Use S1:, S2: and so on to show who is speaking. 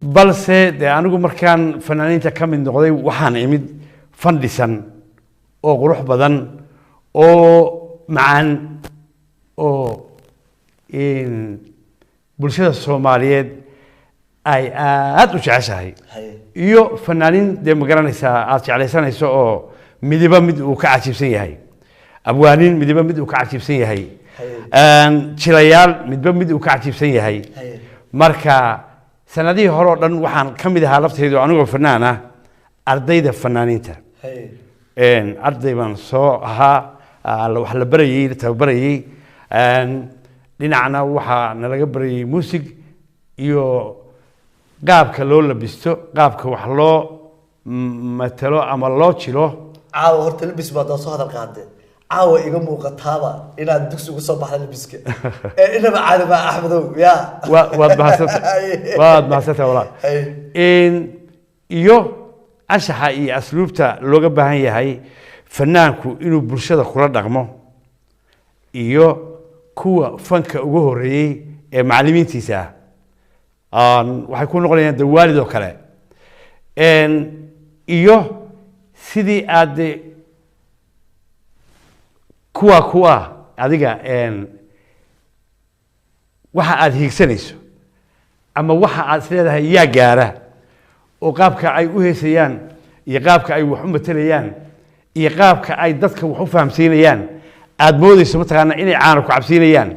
S1: Balse dee anigu markaan fanaaniinta ka mid noqday, waxaan imid fan dhisan oo qurux badan oo macaan oo bulshada Soomaaliyeed ay aad u jeceshahay iyo fanaaniin dee ma garanaysaa aada jeclaysanayso oo midiba mid uu ka cajiibsan yahay, abwaaniin midiba mid uu ka cajiibsan yahay, jilayaal midba mid uu ka cajiibsan yahay. Marka sanadihii hore oo dhan waxaan ka mid ahaa laftaydu anigoo fanaan ah ardayda fanaaniinta. Arday baan soo ahaa, wax la barayey, la tababarayey. Dhinacna waxaa nalaga barayey muusig iyo qaabka loo labisto, qaabka wax loo matalo ama loo jilo.
S2: Caawa horta labis baad soo hadal qaadee, caawa iga muuqataaba inaad dugsi uga soo baxda labiska ee inaba caadi ma Axmedow ya.
S1: Waad mahadsanta, waad mahadsantahay walaal. Iyo anshaxa iyo asluubta looga baahan yahay fanaanku inuu bulshada kula dhaqmo iyo kuwa fanka ugu horeeyey ee macallimiintiisa ah, waxay ku noqonayaan de waalid oo kale. Iyo sidii aad de kuwa adiga waxa aad hiigsanayso ama waxa aad is leedahay yaa gaara oo qaabka ay u heesayaan iyo qaabka ay wax u matelayaan iyo qaabka ay dadka wax u fahamsiinayaan aad moodeyso mataqaana inay caano ku cabsiinayaan.